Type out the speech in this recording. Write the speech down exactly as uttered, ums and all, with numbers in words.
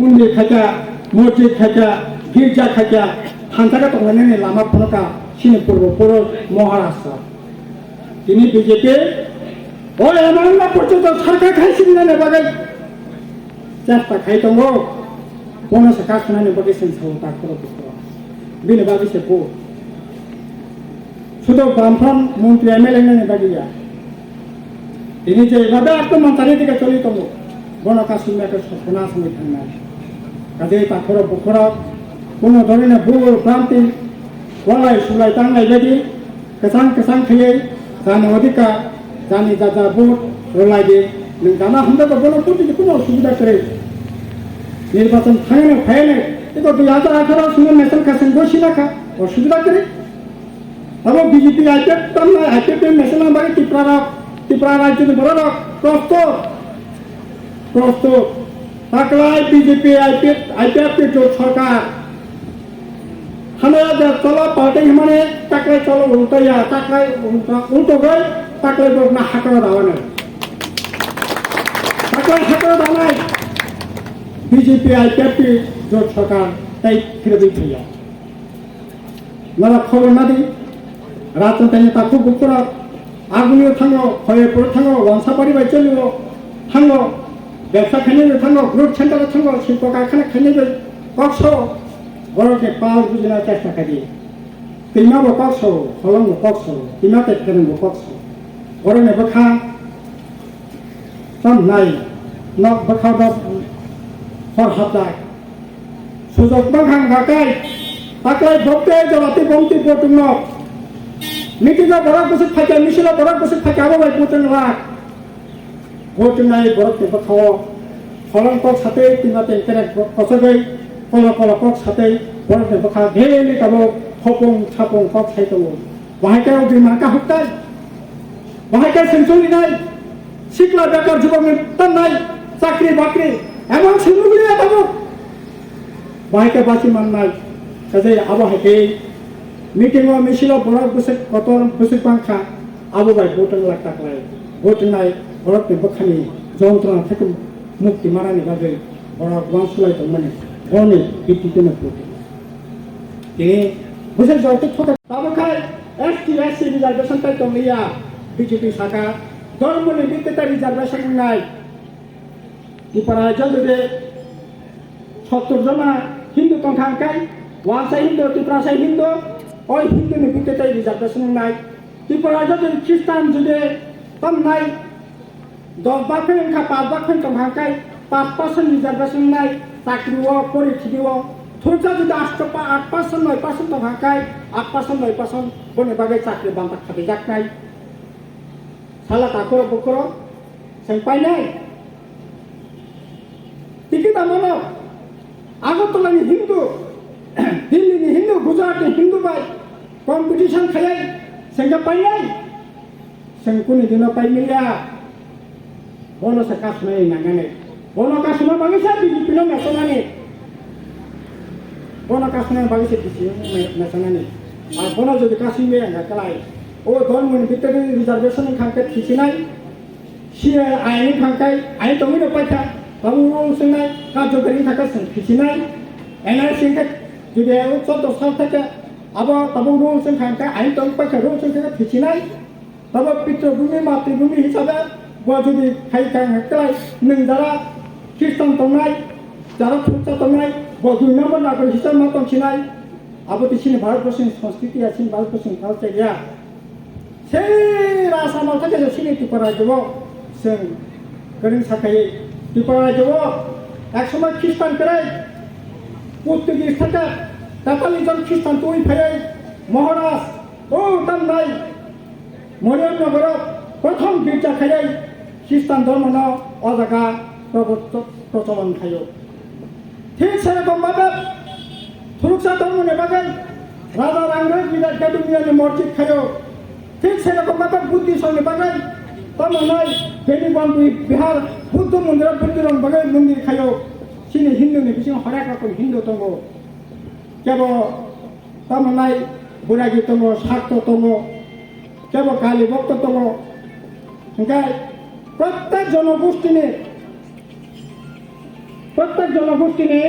Mondir khaikha, mosjid khaikha, girja khaikha, thansa khe tonglainani lama phunukha chini purbo purush Maharaj rok. Tini B J P o emang na porjonto sarkar khai sibinani bagwi chesta khai tongo. Bono se kasunani bagwi chwng sao takhoro bukhoro. Bini bagwi se bo. Sudo Bamfront montri M L A nani bagwi ya. Tini je bhabe akromon chari dike choli tongo. Bono kasunani bagwi sopona songwi thangnai. Kaje takhoro bukhoro. Bono dorina bubur bramti. Walai sulai tanglai jadi. Kwchang kwchang khaiwi jani odhikar, jani jaja vote rwlai di. Nwng jana hwnba bo bono phuti di kuno osubida kwrwi. Nirbachon thangnai phainai, eko dui hajar atharo swngo nation kasing bo sina kha, osubida kwrwi. Abo B J P I P F tamnai, I P F ni nation ang bagwi Tripura rok, Tripura rajyoni borok rok, prostut, prostut. Taklai B J P I P F, I P F ni jot sarkar. Hwnwi o je cholo party hwnmani taklai cholo ulta ya, taklai ulta, ulta goi, taklai borokno hakoro dawanai. Taklai hakoro dawanai B J P I P F ni jot sarkar tei phirogwi thwiya. Norok khobor nadi, rajnitik ni takhuk bukhurok, Agulio thango, Hoyepur thango, Wansabari bai cholio thango, bebsa khainai bai thango, group center o thango, silpo karkhana khainai bai kok sao, borok ni pal bujina chesta khaidi. Twima bo kok sao, holong bo kok sao, twima tei kereng bo kok sao. Borok ni bwkha tam nai, nok bwkha bo hor hapjak. Sujok bwkhang kha kai, taklai bokte jora tei bongti botung no. Meeting o borok bwswk phaikha, misil o borok bwswk phaikha, abo bai botung lak. Botung nai borok ni bwkha o holong kok satwi, twima tei kereng kosogwi, kolo kolo kok satwi, borok ni bwkha daily tabuk hopung sapung kok sai tongo. Bahai khe o bini mangka huktai. Bahai khe sengchong rinai. Sikla bekar jubok ni tannai. Chakri bakri. Emon sengchong rinai tabuk. Bahai khe basi mannai. Kaje abo hai khe meeting o misil o borok bwswk kotor bwswk bangkha. Abo bai botung lak taklai. Botung nai borok ni bwkhani jontrona theke mukti manani bagwi borok uansuk lai tongmani. Boni bitti teno botung. Tini bwswk jotto thoka. Tabuk khai S T, S C reservation tai tong liya B J P saka, dhormo ni bitti tai reservation wngnai. Tipra rajyo jodi sottor jona Hindu tong kha hwnkhe, wansa Hindu, Tiprasa Hindu, o Hindu ni bitti tai reservation wngnai. Tipra rajyo jodi Christian jodi tong nai, Dos bak phai wngkha, pas bak phai tong hangkai, pas percent reservation nai, chakri o, pori thidi o, thursa jodi asto pa, aat percent, noi percent tong hangkai, aat percent, noi percent boni bagwi chakri banta khabijaknai. Sala takhoro bukhoro, seng painai. Tiki tamano, Agartala ni Hindu, Delhi ni Hindu, Gujarat ni Hindu bai competition khayai, sengkhe painai. Seng kuni dino pai manya. Bono se kasunai nangnani. Bono kasuna bagwi sa B J P no mesonani. Bono kasuna bagwi se B J P no me-, mesonani. Ar bono jodi kasui maya wngkha kwlai. O don muni bitari reservation wngkha hwnkhe thisinai. C A I ni thangkai, ain tongwi no paikha, tabuk rules wngnai, karjokari wngkha khe chwng khisinai, N R C wngkha, jodi o choudo sal thakhe, abo tabuk rules wngkha hwnkhe, ain tongwi paikha, rules wngkha khe khisinai, tabuk pitro bhumi, matri bhumi hisabe, bo jodi khai kha hwnkhe, nwng jara Khristan tongnai, jara thuksa tongnai, bo dui number nagorik hisabe ma tongsinai, abo tei chini Bharat borsoni sanskriti ya, chini Bharat borsoni culture ya. Sei rasa mal thake je sini Tripura rajyo o chwng kwrwng sakhai. Tripura rajyo o ek somoi Khristan kwrwi Portuguese thake Catholic jon Khristan twi phaiwi Maharaj o tamnai Moriam nogoro prothom girja khaiwi Khristan dhormono o jaga probo-, procholon khaio. Thik se rokom bhabe Thuruksa tongmani bagwi Raja Rangroi Bidya Ketumiyani morjit khaio. Thik se rokom bhabe Buddhist ni bagwi tamo nai Beni Bondwi Bihar Buddha Mondiro Buddhirok bagwi mondir khaio. Chini Hindu ni bisingo horek rokom Hindu tongo. Kebo tamo nai Buragi tongo, Sakto tongo, kebo Kali Bhakta tongo. Hingke prottek jonogostini Prottek jonogostini